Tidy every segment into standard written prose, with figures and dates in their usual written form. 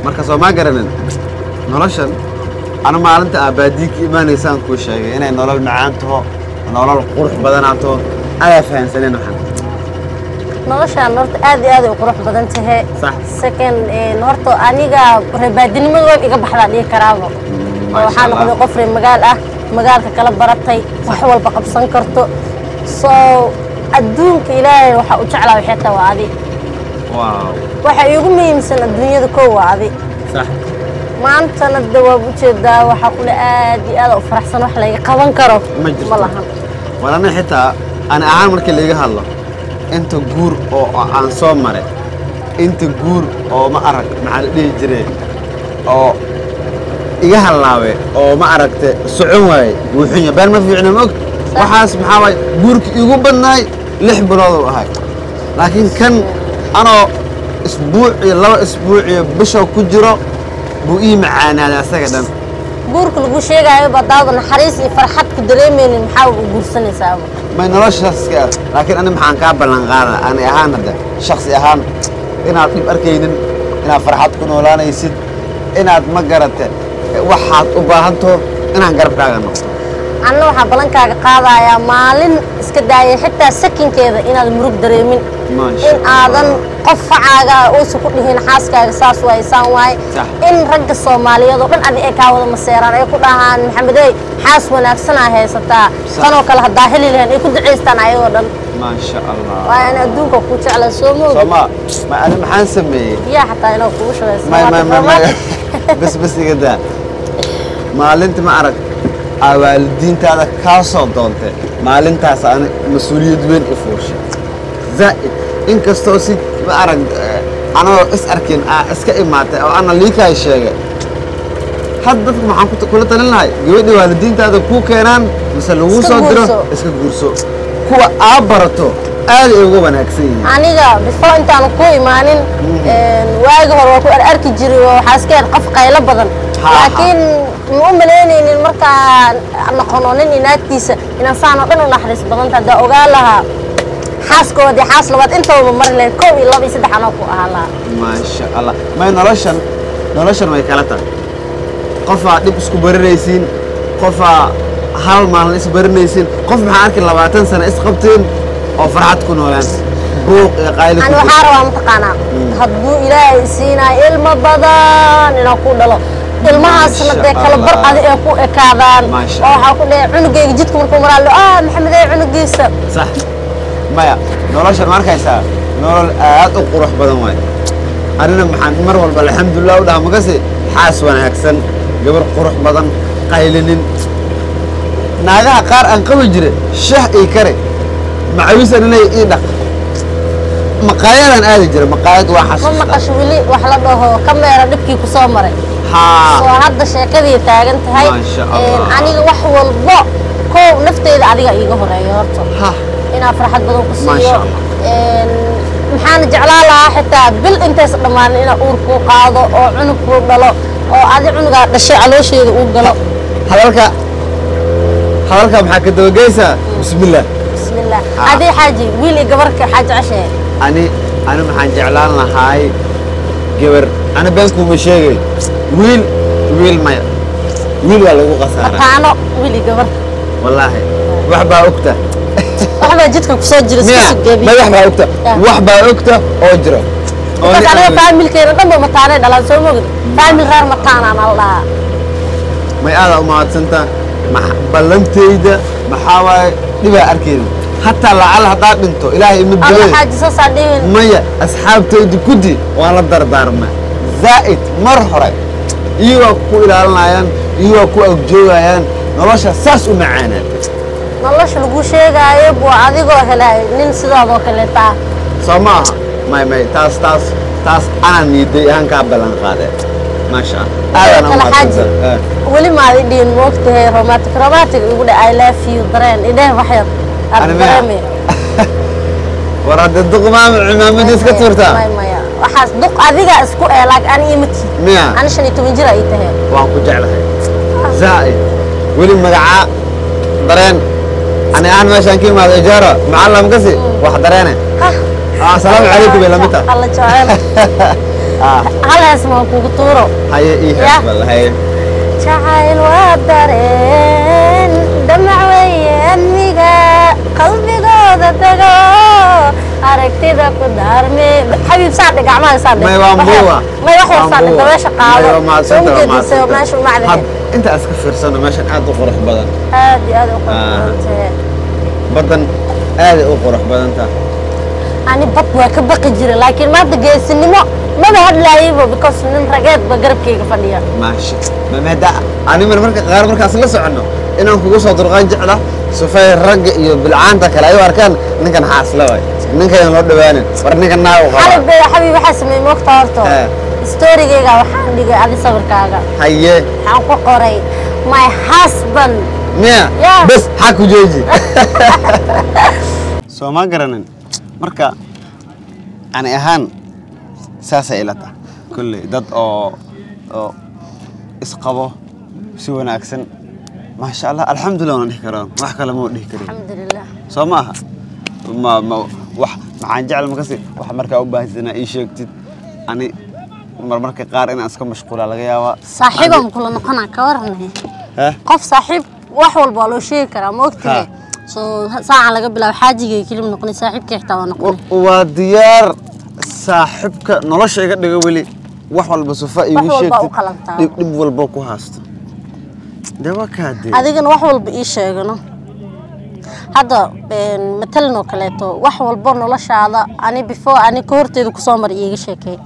Marka soo ma garanin noloshan ana maalinta aabaadii ka imaanaysaan kuu sheegay inay nolol macaan taho, nolol qurux badanaa taho, adaa fahansaneen waxaan. Noloshaan horta aad iyo aad ay u qurux badan tahay. Sax. Second, horta aniga reebaadinimada way iga baxdaa dhihi karaaba. Maasha waxaa Allah. Noqday qof reer magaal ah, magaalka kala baratay, wax walba qabsan karto. So adduunka Ilaahay waxa u jeclaa waxay tahay waa adi. Waaw. Waxa iigu muhiimsan adduunyada koo waa adi. Sax. Maantana de waa ujeedaa, waxaa kule aad iyo aad u faraxsan, wax layga qaban karo ma jirto. Ma lahan. War ana xitaa ani ahaan markii laiga hadlo inta guur oo aan soo maray, inta guur oo ma arag maxaa la dhihi jiray oo iga hallaabe oo ma aragte socon waaye, wuu xun yahay, been ma fiicna, ma og. Waxaas maxaa waaye, guurki igu badnaay 6 bilood uu ahay, laakiin kan anoo isbuuc iyo 2 isbuuc iyo bisho ku jiro buu ii macaanaaday asaga dhan. Guurka lagu sheegaayo badaado naxariis iyo farxad ku dareemaynin, maxaa u guursanaysaaba? May noloshaas iska ah, laakiin ani maxaan kaa ballan qaadaa ani ahaan hadda shaksi ahaan inaad dhib arkaynin, inaad farxad ku noolaanaysid, inaad ma garate waxaad u baahantaho inaan garabkaaga noqdo. Anna waxaa ballankaaga qaadayaa maalin iska daayay xitaa sakinkeeda inaad murug dareemin, Maasha in aadan qof facaaga uusan ku dhihin xaaskaaga saas waaye, saan waaye. Sax. In ragga Soomaaliyeed oo dhan adi ay kaa wada maseeraan, ay ku dhahaan Maxamedey xaas wanaagsanaa haysataa. Sax. Tanoo kale haddaa heli lahayn, ay ku ducaystaan ayagoo dhan. Maasha Allah. Waayo ani adduunka ku jecla, soo moogi. Sooma ma ani maxaan sameeyey? Biyaha xataa inaa kugu shubayso. May may may may, bas bas, iga daa. Maalinta ma arag aa waalidiintaada kaa soo doontay, maalintaas ani mas-uuliyad weyn i fuushay zaa'id, inkastoo si ma arag anagoo is arkin aa iska imaatay oo ana liikaa sheegay. Hadda dadka maxaan kula talin lahay? Gabadhi waalidiintaada kuu keenaan mise lagu Iska soo diro, guurso. Iska guurso. Kuwa aa barato aad ay uga wanaagsan yihiin. Aniga before intaan ku imaanin, waagi hore waa ku arki jiray oo waxaa iska ahayd qof qaylo badan. Ha, ha. Laakiin ma u malaynaynin markaan noqono nin inaagtiisa inaan saan oo dhan u naxariis badanta. Haddaa ogaan lahaa xaaskoodii xaas labaad intaba mari lahayd, 1 iyo 2 iyo 3 anoo ku ahaan lahaa. Maasha Allah. May noloshan, noloshan way kala tahay. Qofaa dhib isku baranaysiin, qofaa hal maalin is baranaysiin, qof maxaa arki 20 sano isqabteen oo farxad ku noolaan, buuq iyo qayli ku Ani waxaa jiro. Rabaa mataqaanaa hadduu Ilaahay siinaayo ilmo badan inaan ku dhalo, ilmahaasna dee kala bar Maasha adi ay ku ekaadaan. Maasha oo waxaa ku dhahay cunugayga jidka markuu maraa lo ah Maxamedey cunugiisa. Sax. Maya noloshan ma arkaysaa, nolol aad u qurux badan waay. Anina maxaan mar walba alxamdulilah u dhaha makasi xaas wanaagsan, gabar qurux badan, qaylinin. Naagaha qaar aan qabi jiray shah ii kare, macawisan inay ii dhaq, maqaayadaan aadi jiray, maqaayad waa Ma xasuustaa. Maqasho weli wax la dhaho kameera dhibkii ku soo maray. Haa. Soo hadda sheekadii taagan tahay. Maasha Allah. Aniga wax walbo kow nafteyda adiga iiga horeeyo horta, ha inaan farxad badan ku Maasha siiyo. Allah. Maxaana jeclaan lahaa xitaa bil intaysa dhammaanin inaan uur kuu qaado oo cunug kuu dhalo oo adi cunugaa dhashay caloosheeda uu galo. Hadalka hadalka maxaa ka dabageysaa? Bismillah. Bismillah. Ah. Adi xaaji wiil iyo gabarka xaa jeceshahay? Ani maxaan jeclaan lahaay gabar. Ani been kuuma sheegay, wiil wiil maya, wiil waa lagu khasaaraa. Mataano wiil iyo gabar. Wallaahi wax baa ogta. Waxbaa jidka kusoo jira iska miya sugeebi. Ma wax baa ogta. Ya. Wax baa ogta oo jira oo markaas aniga faamilkeena dhan ba mataanay dhalaan, soo mogid faamil reer mataanaan al dhahaa. May aadaa u mahadsantaa. Ballantayda maxaa waaye, dhibaa arkeyda hataa lacal haddaad dhinto Ilaahay ima Alla dilay. Xaaji saasaa dhihin. Maya, asxaabtayda kuddi waan la dardaarma zaa'id mar hore, iyagoo ku ilaalinayaan, iyagoo ku agjoogayaan, nolosha saas u macaanaan. Nolosha lagu sheegaayo waa adigoo helay nin sidaadoo kaleeta ah. Soo ma aha? May may, taas taas taas anaa niiday ahaan kaa ballan qaadee. Maasha Allah, aadaan u kale xaaji mahadsantaa. Weli maad idhihin, moogtahay romantic romantic igu dhe, I love you dareen idheh wax yar aad Ani miya? Dareemi. War hadda duqmaama cimaamada iska tuurtaa. May maya, waxaas duq adiga isku ee, laakiin ani ima tiid. Miya? Ani 15 jir ay tahay. Waan ku jeclahay zaa'id. Weli magacaa dareen ani ahaan meeshaan ka imaado ijaara macallam kasi wax dareene. Hah. Asalaamu calaykum bay lamid tahay. Alla jecel. Ah. Hal hees ma kugu tuuro? Haye, ii Ya. Hees bal haye. Jacayl waa dareen damac weeye, amniga qalbigooda tago, aragtida ku daarme. Xabiib, saadhe gacmaha, saadhe. May waan buuba. May wax yar saadhe, dabeesha qaado. May waa mahadsanta, waa soo jeedisay mahadsanta. Meesha macdahe. Had inta iska fiirsano, meeshan aad u qurux badan. Aad iyo aad u qurux Ah. badan tahay. Badan aad u qurux badan tahay. Ani bad waa ka baqi jiray, laakiin maanta geesinimo maba hadlaayayba, because nin rageed ba garabkayga fadhiya. Maasha, ma maada ani mar marka qaar markaas la soconno inaan kugu soo durqaan jecla, sufay ragga iyo bilcaanta kale ay u arkaan ninkan xaasla waay, ninkan loo dhawaanin, war ninkan naa u xalay qaba. Be xabiib, waxaa sameeyey moogta horto? He. Storygayga waxaan dhigay adi sawirkaaga. Haye. Waxaan ku qoray "my husband". Miya? Yeah. Bes xaa ku jooji, soo ma garanin. Marka ani ahaan saasay ila tahay. Kolley dad oo isqabo si wanaagsan, maasha Allah, alxamdulilah, waan dhihi karaa, wax kale ma dhihi karin. Alxamdulilah. Soo ma aha? Ma wax maxaan jecel makasi wax markaa u baahsan ii sheegtid. Ani marmarka qaar inaan iska mashquulaa laga yaabaa. Saaxiibaan kula noqonaa, ka waranay? Heh? Qof saaxiib wax walba waa loo sheegi karaa, ma ogtahay? Ha. Soo saacan laga bilaabo xaajigay kelib noqonay, saaxiibkay xitaa waa noqonay. Waa diyaar, saaxiibka nolosha iga dhigo weli wax walba sufa iigu Wax walba u sheegtid. qalantaa. Dhib walba ku haysto dee waa kaa dee. Adigana wax walba ii sheegano. Hadda matalan oo kaleeto, wax walba noloshaada ani before ani ka horteeda kusoo mar iiga sheekey.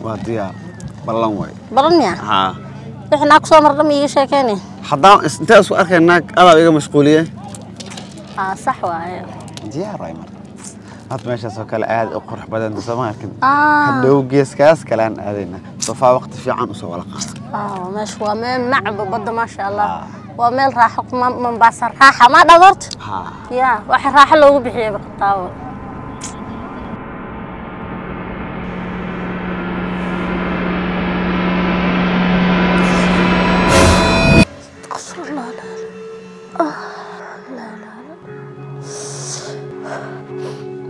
Waa diyaar, ballan way. Balan miya? Haa. Wixii naa kusoo mar dham iiga sheekeyne. Haddaan intee isku arkay naag adaa iga mashquuliye. Aa, sax waaye. Diyaar waay. Marka hadda meeshaas oo kale aad u qurux badan, soo ma arkin? Ah. Hadhow geeskaas kalean aadayna, sofaa waqti fiican usoo wala qaata. Ah, meesha waa meel macba badda, maasha Allah. Waa meel raaxo Mombasa raaxa ma dhad horta? Haa. Ya waxa raaxo loogu bixiyay baqtaawo. لا لا لا لا لا لا،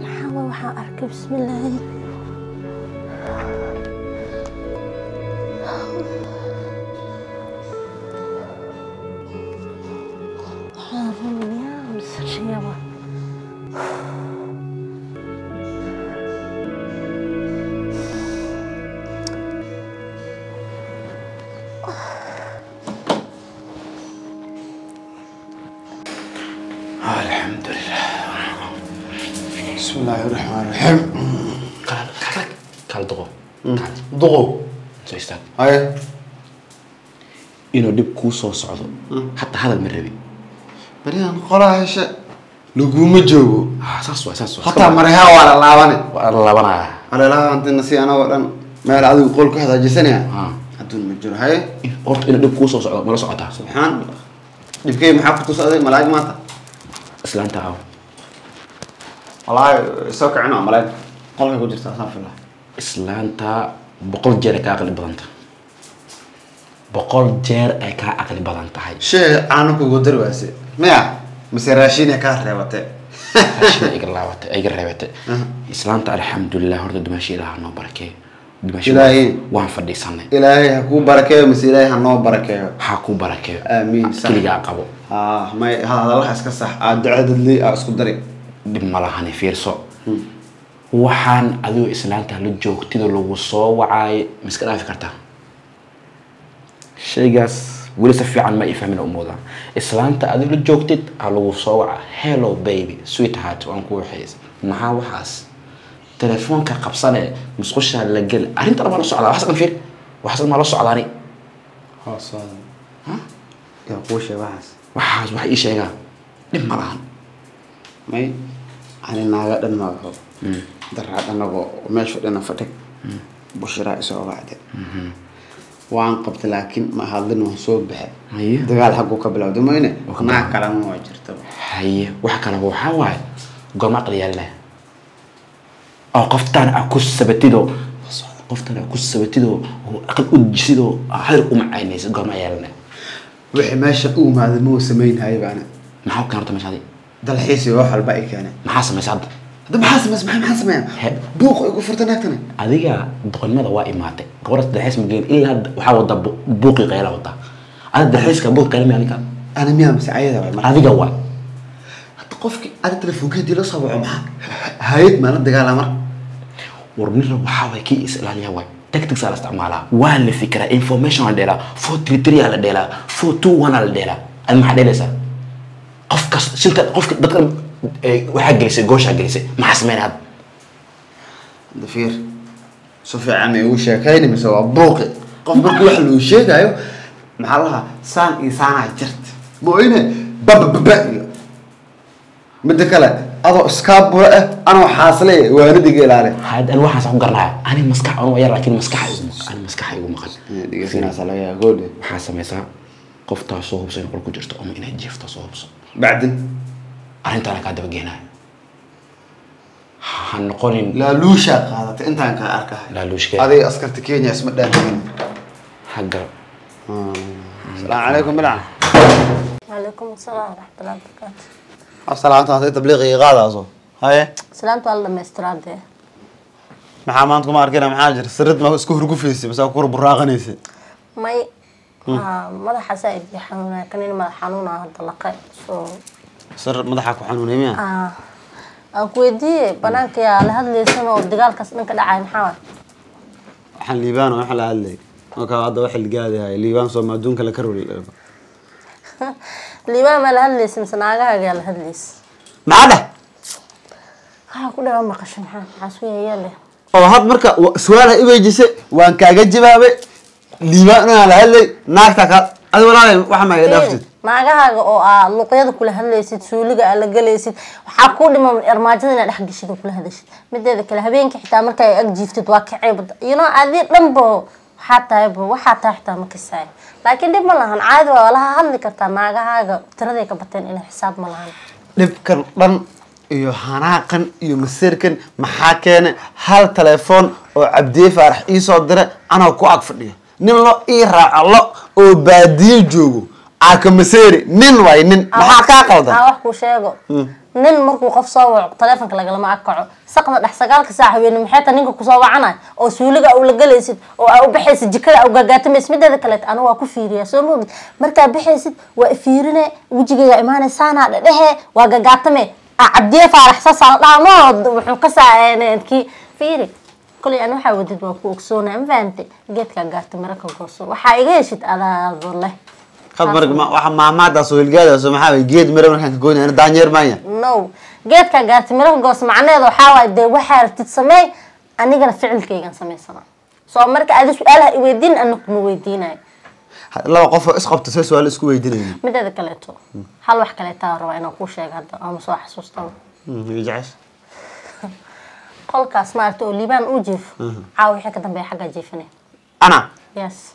maxaa waay waxaan arkay? Bismillaahi. Waxaan rumayaa mise riyaba? الحمد لله. بسم الله الرحمن الرحيم. Kal kal kal, doqo doqo, soo istaag. Haye. Inuu dhib kuu soo socdo hataa hadal ma rabin. Berihan qolaa heshe laguma joogo. Ah, saas waay, saas waay. Hataa mareha waa la laabane. Waa la laabanaya. Alalahantina si anagoo dhan meel adigu qol ku hagaajisanaya. Ah. Adduun ma jiro. Haye. Horta inuu dhib kuu soo socdo mala socotaa? Subxaan Allah, dhibkay maxaa ku tusaaday? Malaa'ig maanta. Islaanta aw? Wallaahi soo kicin waa malaa'ig, qolkay ku jirtaa saan filaa. Islaanta 100 jeer ay kaa aqli badan tahay, 100 jeer ay kaa aqli badan tahay. Shee caano kugu dari waase maya mise raashinay kaa reebatay? Raashin iga laabatay, iga reebatay islaanta. Alxamdulilah, horta dumaashi Ilaaha noo barakeeyo dumaashi. Ilaahay. Waan fadhiisanay. Ilaahay ha kuu barakeeyo mise Ilaahay ha noo barakeeyo? Ha kuu barakeeyo. Aamiin, sax. Keligaa qabo. Ah, may hadalaha iska sax, aad ducadadli aa isku dari. Dhib ma lahani. Fiirso, waxaan adigo islaanta la joogtida lagu soo wacaay, ma iska dhaafi kartaa shaygaas? Weli si fiican ma ii fahmin umooda. Islaanta adigo la joogtid ha lagu soo waca, "Hello baby, sweetheart, waan ku waxays." Maxaa waxaas telefoonka qabsane, musqushaa la gel, arrintan maa la socdaa? Waxaas dhan fiir, waxaas dhan maa la socdaani? Hoosooda yaa kuu sheeg waxaas? Waxaas wax ii sheegaa, dhib ma lahan. May, ani naaga dhan ma waxo daraa dhanagoo meesha dhana fadhig, Bushiraa isoo wacde, waan qabtay laakiin ma hadlin, waan soo baxay. Haye. Dagaal xagguu ka bilowday mayne. Wuu ka naag kalena waa jirtaba. Haye, wax kaleba waxaa waaye, goorma aqli yeelanaya oo qoftaan a ku sabatidoo, qoftaan a ku sabatidoo oo aqal u dejisidoo hadal u macaynaysa, goorma yeelanaya? Wixii meesha u imaaday ma uu samaynayay baana. Maxaa u keen horta meesha adi? Dalxiis iyo wax walba ay keeneen. Maxaa samaysa hadda? Hadda maxaa sameys, maxaa sameeyaa? Buuq igu furta naagtana. Adiga doqonnimada waa imaatay. Gabadha dalxiis ma geyn ilaa hadda, waxaa wadaa buuqii qayla wadaa. Adiga dalxiiska buuq qayla miya ninka? Ana miyaa mise ayada waay marka? Adiga waa. Hadda qofkii ada telefoonka hadii la soo waco, maxaa hayad maa la dagaalaa marka? War nin rag waxaa waay kii is ilaaliya waay. Tactics aa la isticmaalaa, waa la fikiraa, information aa la dheelaa, 433 aa la dheelaa, 421 aa la dheelaa. Adi maxaa dheelaysaa? Qof kas sinta qofka dadka waxaa gelisay, gooshaa gelisay, maxaa sameynaya hadda? Hadda fiir, si fiican igu sheekayni mise waa buuqi? Qof markii wax loo sheegayo maxaa la lahaa, saan iyo saanaa jirta mooyne babababa. Iyo midda kale, adoo iskaabula ah anoo xaasle, waanadiga ilaali. Had ani waxaas ku garanaya, ani maskax anu yar, laakiin maskaxa igu maqan, ani maskaxa igu maqan. Dhegeysanaysaa laga yaaba goodhe. Waxaa sameysaa, qoftaa soo hubso in qol ku jirto ama inay jiifto, soo hubso. Bacdin arrintaana kaa daba geenaya, ha noqonin. Laaluushaa qaadatay intaan kaa arkahay. Laaluushkee? Adiga askarta Kenya isma dhaafin. Xagga. Asalaamu calaykum bilcan. Calaykum asalaam waraxmatullahi wabarakaatu. Asalaamta hatay tabliiqiga qaadaaso haye. Salaamta waa la dhamaystiraa dee. Maxaa maanta kuma arkina? Maxaa jira? Sirid ma isku hurgufaysay mase ku buraaqanaysay? May. Madaxa saaid ii xanuunaya, kanin madax xanuuna hadda laqe soo. Sir madaxa ku xanuunay miya? Aan ku weydiiye, banaanka yaa la hadlaysan oo dagaalkaas dhanka dhacay, maxaa waay? Waxaan Liibaan oo waxa la hadlay marka hadda waxa la gaadahay Liibaan soo ma adduunka la karol. Liibaan maa la hadlaysa mise naagahaaga yaa la hadlaysa? Maxaa dheh? Waxaa ku dhawa maqasho, maxaa isku yeeyaa leh? Oo had marka su-aalaha i weydiisay waan kaaga jawaabay. Liibaan inaan la hadlay naagta ka adi walaalay waxa ma iga dhaaftid. Naagahaaga oo aa luqyada kula hadlaysid, suuliga aa la galaysid, waxaa kuu dhiman armaajada inaad dhex geshid oo kula hadashid. Mideeda kale, habeenkii xitaa marka ay ag jiiftid waa kacay bada, you know, adi dhanbo waxaa tahay bo, waxaa tahay xitaa ma kasaayo, laakiin dhib ma lahan, caadi waa laha hadli kartaa naagahaaga, tiraday ka bateen inay xisaab ma lahan. Dhibkan dhan iyo hanaaqan iyo masiirkan maxaa keenay? Hal telefoon oo Cabdiye Faarax iisoo diray anoo ku ag fadhiyo, nin lo ii raaco lo oo baadiye joogo aaka maseeri, nin waay nin, maxaa kaa qaldan? Aa wax kuu sheego, nin markuu qof soo waco taleefonka lagalama ag kaco. Saqda dhex 9-ka saac haweene maxay tahay ninka kusoo wacanay oo suuliga uu la galaysid oo aa u baxaysid jikada aa u gaagaatamaysid? Mideeda kaleet, anigu waa ku fiiriyaa, soo moogid? Markaa baxaysid waa ifiirine, wejigayga imaanay, saanaa dhedhehe, waa gagaatame. Aa Cabdiye Faarax saasaa la dhahaa mo, wuxuu ka saa kii fiiri kolay. Ani waxaa wadid waa ku ogsoonaa, ma fahantay? Geedkaa gaarta mara ka gooso, waxaa iga heshid adaado leh. Qad marka waxa maamaadaas oo hilgaadaas maxaa way geed miro markaan ka goynay ana daanyeer maanya? No, geedkaa gaartay miraha goos macnaheeda waxaa waaye dee waxaa rabtid sameey, anigana ficilkaygan samaysana. Soo marka adi su-aalaha iweydiin, ana kuma weydiinayo. Laba qof oo isqabta see su-aal isku weydiinayna? Mideeda kaleeto, hal wax kaleetaa rabaa inaan kuu sheego hadda ama soo xasuustaba. Jecesh. Qolkaas maaragta oo Liibaan uu jiifo, caawa wixii ka dambeeya xaggaa jiifanay. Ana? Yes.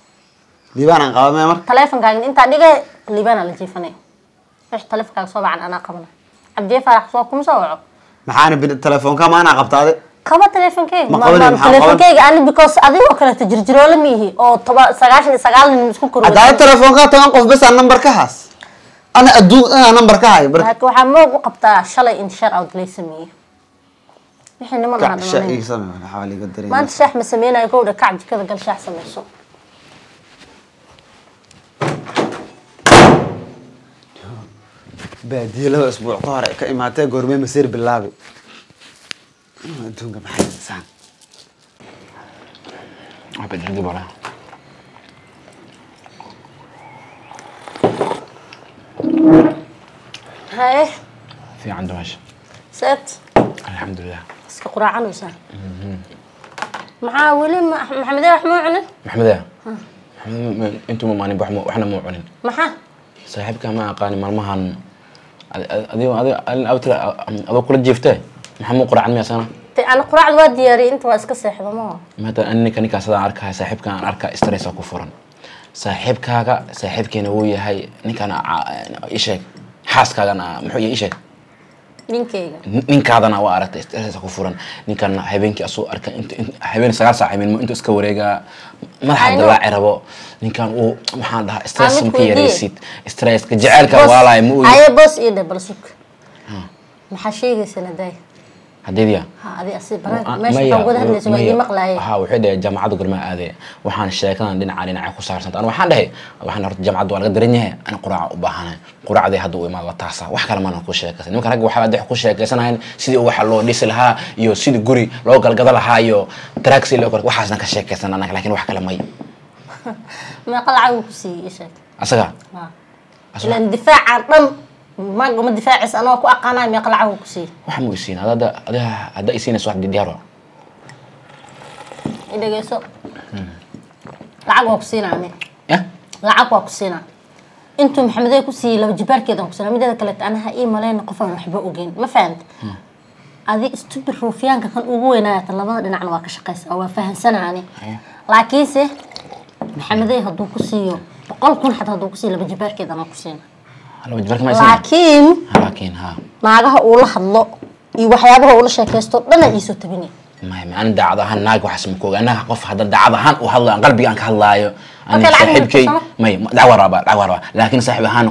Liibaan aan qaba maya marka? Taleefonkaaga intaa dhigay, Liibaanaa la jiifanay. Wixii taleefonkaaga soo bacan anaa qabana. Cabdiye Faarax soo kuma soo waco. Maxaana bin telefoonka ma anaa qabta adi? Qaba teleefonkeyga. Ma qabanay, maxaa qaban? Teleefonkeyga ani because adigoo kaleeto jirjiroole ma ihi oo toba 99 nin isku korwada. Haddaa telefoonka 10 qof bes aan number ka haas, ana adduun inaan number ka hayo marka. Laakiin waxaa moog u qabtaa shalay in share out lay sameeyey wixii niman ahaa kac sha dhammaanay. Ii samee, waxaa liiga dareemay. Maanta shaax ma sameynayo, kowdha. Kac, jikada gal, shaax sameyso. Baadiye 2 isbuuc ka hor ay ka imaatee, goormee masiir bilaabay adduunka? Maxay insaan? Waxba dhergi balaa. Haye. Fiican dumasha. Seet? Alxamdulilah. Iska quraacanaysaa? Maxaa weli Maxamedee wax muu cunin? Maxamedee, Maxamed intuu ma maanin waxna muu cunin. Maxaa? Saaxiibka ma aqaani maalmahan adigo adigo adoo kula jiiftee, maxaa muu quraacan miya sana? Te ana quraacda waa diyaariyey, inta waa iska seexda ma. Maanta ani ninka ninkaas adaan arkaya, saaxiibkan aan arkaa stressa ku furan. Saaxiibkaaga saaxiibkeena wuu yahay ninkan, ii sheeg xaaskaagana muxuu yahay, ii sheeg. Ninkeyga. Ninkaadana waa aragtay stressa ku furan ninkan. Habeenkii asuu arka int habeen 9 saac habeenimo intuu iska wareegaa madaxa I know. Dilaaci rabo ninkan uu, maxaan dhahaa, stress mid ma ka weydiiye. yaraysid stresska jaceylka waalaya ma uu. Aye, boos ii dhe, bal sug, maxaa sheegaysa nadaay? Hadeediya. Ha, adi asi banaanka meesha waxaa wada hadlaysa, waa idin maqlaayay. Ha, waxay dhahay jaamacadda gurmaa aadaya. Waxaan sheekadan dhinaca dhinaca ku saarsanta. Anu waxaan dhahay, waxaan horta jaamacadda waa laga daran yahay, ani quraaca u baahanahay. Quraacdii hadda u imaad waa taasa. Wax kale maana ku sheekaysan. Nimanka ragga waxaa hadda ku sheekaysanahayn sidii waxa loo dhisi lahaa iyo sidii guri loo galgada lahaa iyo taxi loo kor, waxaasna ka sheekaysan anaga, laakiin wax kale may. Meeqa lacag uu ku siiyey, ii sheeg? Asaga? Ha. Ilaan difaacan dhan maga ma difaacis, anoo ku aqaanayo. Meeqa lacag uu ku siiyey? Waxa ma isiin hadda adiga hadda isiinayso wax diyaar waa. I dhegeyso, lacag waa ku siinaa ani. Ya. Lacag waa ku siinaa. Intuu Maxamedey ku siiyey laba jibaarkeedan ku siinaa. Mideeda kaleeto, anaha ii maleyna qof aan waxba ogeyn, ma fahanta? Adi stupid ruufyaanka kan ugu weynaayata, labada dhinacna waa ka shaqaysa, waa fahansana ani. Laakiinse Maxamedey hadduu ku siiyo 100,000, xataa hadduu ku siiyo laba jibaarkeedan aan ku siina. Laba jibaarka ma isiin. Laakiin laakiin ha naagaha uu la hadlo iyo waxyaabaha uu la sheekaysto dhana iisoo tabinay. Maya, ma aan daacad ahaan naag waxaas ma kooga. Annaga qof hadda daacad ahaan u hadlo, aan qalbiga aan ka hadlaayo ani. Okay, lacag ma saaxiibkay rabtaa? May, lacag waa rabaa, lacag waa rabaa, laakiin saaxiib ahaan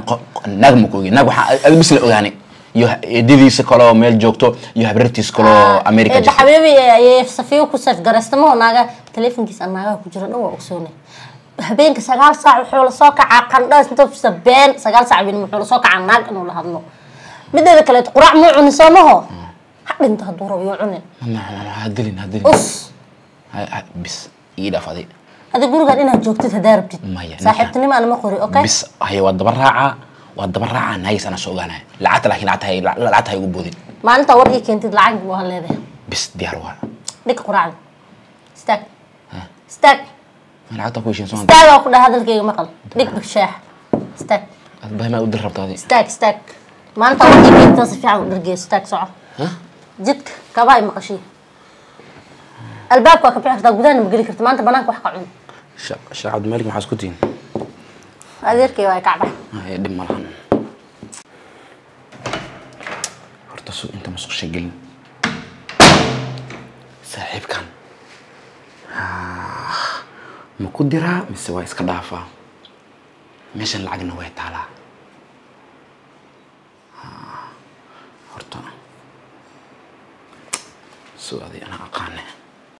naag ma koogi. Naag waxaa adi bis la ogaanay iyo eedadiisa kaloo meel joogto iyo habrartiisa kaloo America jirto. Xabiibi, Safiyo ku seef garaystamo naaga telefonkiisa naagaha ku jira dhan waa ogsoonay. Habeenka 9 saac wuxuu la soo kacaa qandhaas inta been 9 saac bin wuxuu la soo kacaa naag inuu la hadlo. Mideeda kaleeto, quraac muu cunin soo maho? Ha dhinto hadduu rabo, yuu cunin. Ha dilin, ha dilin. Us. Bis ii dhaaf adi. Adi gurigan inaad joogtid haddaa rabtid. Maya, saaxiibtinimo anama qori, okay? Bis haye, waa daba raacaa, waa daba raacaa naagis anaa soo ogaanaya. Lacagta laakiin lacagta hay ugu boodin. Maalinta war ii keentid lacag waa leedahay. Bis diyaar waa. Dhig quraacda, istaag, istaag. Lacagta ku heshiin soo. Istaag waa ku dhaha, hadalkayga maqal, dhig shaax, istaag. Bahay maa u dil rabtaa adi? Istaag, istaag. Maalinta war ii keentid si fiican u dhargeyso. Istaag, soco jidka kabaa i maqashii. Albaabka waa ka bixi kartaa, gudahana ma geli karta. Maanta banaanka wax ka cun. Sheekh Cabdimalik maxaa isku tihiin? Adeerkay waa kacba. Haye, dhib ma lahan. Horta su inta musqusha gelin saaxiibkan ma ku diraa mise waa iska dhaafaa? Meeshan lacagna way taalaa. Horta su adi anaa aqaane.